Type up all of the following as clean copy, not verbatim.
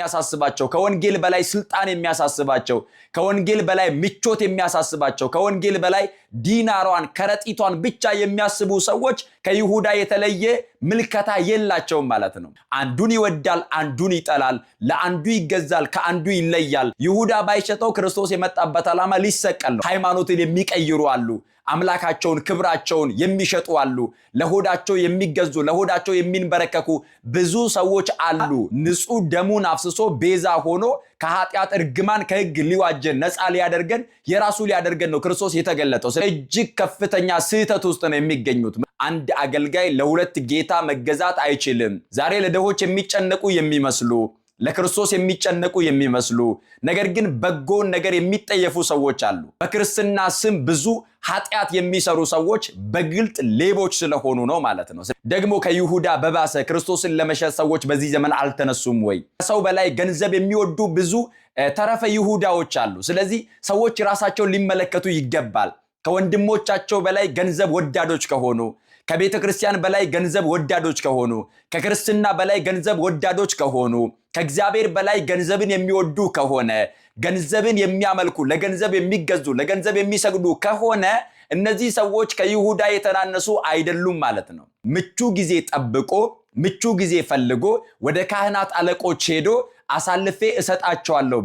የሚያሳስባቸው፣ ከወንጌል በላይ ስልጣን የሚያሳስባቸው፣ ከወንጌል በላይ ምቾት የሚያሳስባቸው፣ ከወንጌል በላይ ዲናሯን ከረጢቷን ብቻ የሚያስቡ ሰዎች ከይሁዳ የተለየ ምልከታ የላቸውም ማለት ነው። አንዱን ይወዳል፣ አንዱን ይጠላል፣ ለአንዱ ይገዛል፣ ከአንዱ ይለያል። ይሁዳ ባይሸጠው ክርስቶስ የመጣበት ዓላማ ሊሰቀል ነው። ሃይማኖትን የሚቀይሩ አሉ። አምላካቸውን ክብራቸውን የሚሸጡ አሉ። ለሆዳቸው የሚገዙ፣ ለሆዳቸው የሚንበረከኩ ብዙ ሰዎች አሉ። ንጹሕ ደሙን አፍስሶ ቤዛ ሆኖ ከኃጢአት እርግማን ከሕግ ሊዋጀን፣ ነፃ ሊያደርገን፣ የራሱ ሊያደርገን ነው ክርስቶስ የተገለጠው። እጅግ ከፍተኛ ስህተት ውስጥ ነው የሚገኙት። አንድ አገልጋይ ለሁለት ጌታ መገዛት አይችልም። ዛሬ ለድሆች የሚጨነቁ የሚመስሉ፣ ለክርስቶስ የሚጨነቁ የሚመስሉ፣ ነገር ግን በጎን ነገር የሚጠየፉ ሰዎች አሉ። በክርስትና ስም ብዙ ኃጢአት የሚሰሩ ሰዎች በግልጥ ሌቦች ስለሆኑ ነው ማለት ነው። ደግሞ ከይሁዳ በባሰ ክርስቶስን ለመሸጥ ሰዎች በዚህ ዘመን አልተነሱም ወይ? ከሰው በላይ ገንዘብ የሚወዱ ብዙ ተረፈ ይሁዳዎች አሉ። ስለዚህ ሰዎች ራሳቸውን ሊመለከቱ ይገባል። ከወንድሞቻቸው በላይ ገንዘብ ወዳዶች ከሆኑ፣ ከቤተ ክርስቲያን በላይ ገንዘብ ወዳዶች ከሆኑ፣ ከክርስትና በላይ ገንዘብ ወዳዶች ከሆኑ፣ ከእግዚአብሔር በላይ ገንዘብን የሚወዱ ከሆነ፣ ገንዘብን የሚያመልኩ፣ ለገንዘብ የሚገዙ፣ ለገንዘብ የሚሰግዱ ከሆነ እነዚህ ሰዎች ከይሁዳ የተናነሱ አይደሉም ማለት ነው። ምቹ ጊዜ ጠብቆ፣ ምቹ ጊዜ ፈልጎ ወደ ካህናት አለቆች ሄዶ አሳልፌ እሰጣቸዋለሁ።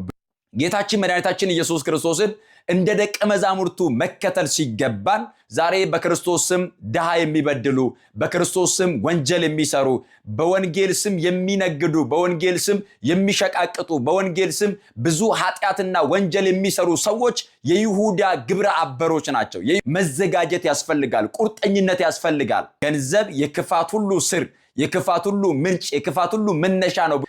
ጌታችን መድኃኒታችን ኢየሱስ ክርስቶስን እንደ ደቀ መዛሙርቱ መከተል ሲገባን ዛሬ በክርስቶስ ስም ድሃ የሚበድሉ፣ በክርስቶስ ስም ወንጀል የሚሰሩ፣ በወንጌል ስም የሚነግዱ፣ በወንጌል ስም የሚሸቃቅጡ፣ በወንጌል ስም ብዙ ኃጢአትና ወንጀል የሚሰሩ ሰዎች የይሁዳ ግብረ አበሮች ናቸው። መዘጋጀት ያስፈልጋል። ቁርጠኝነት ያስፈልጋል። ገንዘብ የክፋት ሁሉ ስር፣ የክፋት ሁሉ ምንጭ፣ የክፋት ሁሉ መነሻ ነው።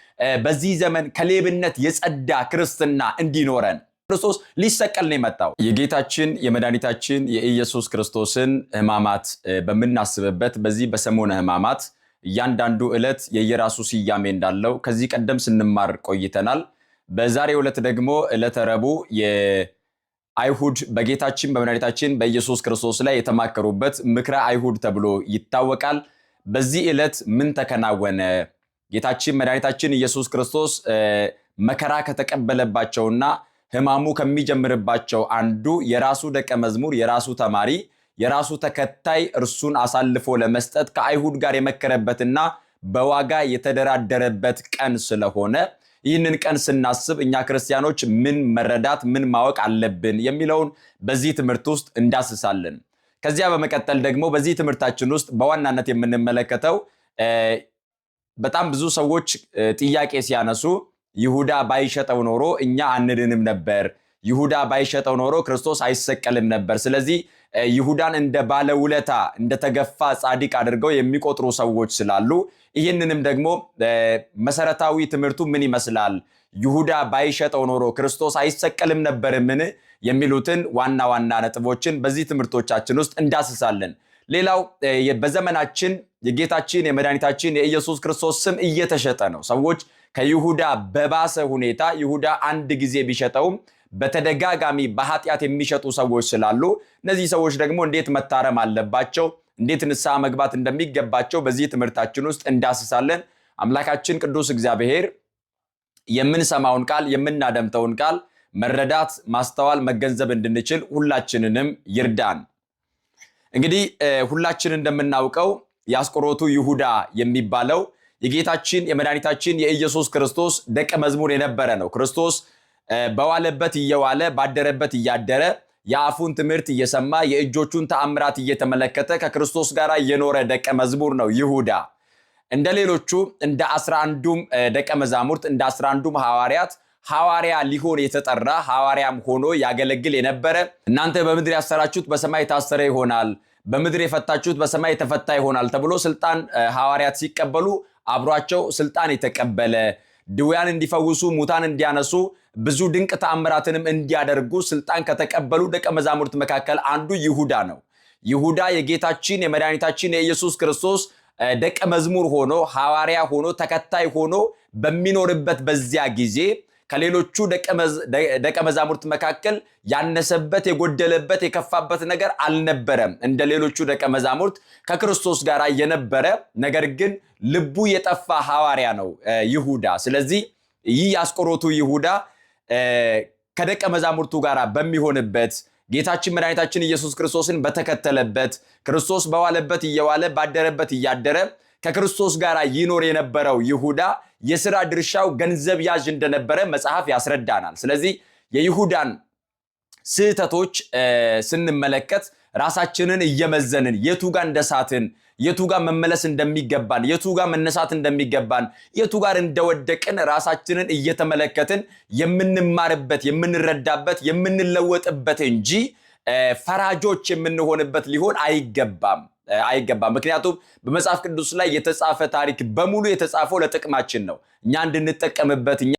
በዚህ ዘመን ከሌብነት የጸዳ ክርስትና እንዲኖረን ክርስቶስ ሊሰቀል ነው የመጣው። የጌታችን የመድኃኒታችን የኢየሱስ ክርስቶስን ሕማማት በምናስብበት በዚህ በሰሞነ ሕማማት እያንዳንዱ ዕለት የየራሱ ስያሜ እንዳለው ከዚህ ቀደም ስንማር ቆይተናል። በዛሬው ዕለት ደግሞ ዕለተ ረቡዕ የአይሁድ በጌታችን በመድኃኒታችን በኢየሱስ ክርስቶስ ላይ የተማከሩበት ምክረ አይሁድ ተብሎ ይታወቃል። በዚህ ዕለት ምን ተከናወነ? ጌታችን መድኃኒታችን ኢየሱስ ክርስቶስ መከራ ከተቀበለባቸውና ሕማሙ ከሚጀምርባቸው አንዱ የራሱ ደቀ መዝሙር፣ የራሱ ተማሪ፣ የራሱ ተከታይ እርሱን አሳልፎ ለመስጠት ከአይሁድ ጋር የመከረበትና በዋጋ የተደራደረበት ቀን ስለሆነ ይህንን ቀን ስናስብ እኛ ክርስቲያኖች ምን መረዳት፣ ምን ማወቅ አለብን የሚለውን በዚህ ትምህርት ውስጥ እንዳስሳለን። ከዚያ በመቀጠል ደግሞ በዚህ ትምህርታችን ውስጥ በዋናነት የምንመለከተው በጣም ብዙ ሰዎች ጥያቄ ሲያነሱ ይሁዳ ባይሸጠው ኖሮ እኛ አንድንም ነበር፣ ይሁዳ ባይሸጠው ኖሮ ክርስቶስ አይሰቀልም ነበር። ስለዚህ ይሁዳን እንደ ባለውለታ፣ እንደተገፋ ጻድቅ አድርገው የሚቆጥሩ ሰዎች ስላሉ ይህንንም ደግሞ መሰረታዊ ትምህርቱ ምን ይመስላል? ይሁዳ ባይሸጠው ኖሮ ክርስቶስ አይሰቀልም ነበርምን? የሚሉትን ዋና ዋና ነጥቦችን በዚህ ትምህርቶቻችን ውስጥ እንዳስሳለን። ሌላው በዘመናችን የጌታችን የመድኃኒታችን የኢየሱስ ክርስቶስ ስም እየተሸጠ ነው። ሰዎች ከይሁዳ በባሰ ሁኔታ፣ ይሁዳ አንድ ጊዜ ቢሸጠውም በተደጋጋሚ በኃጢአት የሚሸጡ ሰዎች ስላሉ እነዚህ ሰዎች ደግሞ እንዴት መታረም አለባቸው፣ እንዴት ንስሐ መግባት እንደሚገባቸው በዚህ ትምህርታችን ውስጥ እንዳስሳለን። አምላካችን ቅዱስ እግዚአብሔር የምንሰማውን ቃል፣ የምናደምጠውን ቃል መረዳት፣ ማስተዋል፣ መገንዘብ እንድንችል ሁላችንንም ይርዳን። እንግዲህ ሁላችን እንደምናውቀው የአስቆሮቱ ይሁዳ የሚባለው የጌታችን የመድኃኒታችን የኢየሱስ ክርስቶስ ደቀ መዝሙር የነበረ ነው። ክርስቶስ በዋለበት እየዋለ፣ ባደረበት እያደረ፣ የአፉን ትምህርት እየሰማ፣ የእጆቹን ተአምራት እየተመለከተ ከክርስቶስ ጋር የኖረ ደቀ መዝሙር ነው ይሁዳ። እንደ ሌሎቹ እንደ 11ዱም ደቀ መዛሙርት፣ እንደ 11ዱም ሐዋርያት ሐዋርያ ሊሆን የተጠራ፣ ሐዋርያም ሆኖ ያገለግል የነበረ፣ እናንተ በምድር ያሰራችሁት በሰማይ የታሰረ ይሆናል፣ በምድር የፈታችሁት በሰማይ የተፈታ ይሆናል ተብሎ ስልጣን ሐዋርያት ሲቀበሉ አብሯቸው ስልጣን የተቀበለ፣ ድውያን እንዲፈውሱ፣ ሙታን እንዲያነሱ፣ ብዙ ድንቅ ተአምራትንም እንዲያደርጉ ስልጣን ከተቀበሉ ደቀ መዛሙርት መካከል አንዱ ይሁዳ ነው። ይሁዳ የጌታችን የመድኃኒታችን የኢየሱስ ክርስቶስ ደቀ መዝሙር ሆኖ፣ ሐዋርያ ሆኖ፣ ተከታይ ሆኖ በሚኖርበት በዚያ ጊዜ ከሌሎቹ ደቀ መዛሙርት መካከል ያነሰበት፣ የጎደለበት፣ የከፋበት ነገር አልነበረም። እንደ ሌሎቹ ደቀ መዛሙርት ከክርስቶስ ጋር የነበረ ነገር ግን ልቡ የጠፋ ሐዋርያ ነው ይሁዳ። ስለዚህ ይህ የአስቆሮቱ ይሁዳ ከደቀ መዛሙርቱ ጋር በሚሆንበት፣ ጌታችን መድኃኒታችን ኢየሱስ ክርስቶስን በተከተለበት፣ ክርስቶስ በዋለበት እየዋለ ባደረበት እያደረ ከክርስቶስ ጋር ይኖር የነበረው ይሁዳ የስራ ድርሻው ገንዘብ ያዥ እንደነበረ መጽሐፍ ያስረዳናል። ስለዚህ የይሁዳን ስህተቶች ስንመለከት ራሳችንን እየመዘንን የቱ ጋር እንደሳትን፣ የቱ ጋር መመለስ እንደሚገባን፣ የቱ ጋር መነሳት እንደሚገባን፣ የቱ ጋር እንደወደቅን ራሳችንን እየተመለከትን የምንማርበት፣ የምንረዳበት፣ የምንለወጥበት እንጂ ፈራጆች የምንሆንበት ሊሆን አይገባም አይገባም። ምክንያቱም በመጽሐፍ ቅዱስ ላይ የተጻፈ ታሪክ በሙሉ የተጻፈው ለጥቅማችን ነው፣ እኛ እንድንጠቀምበት።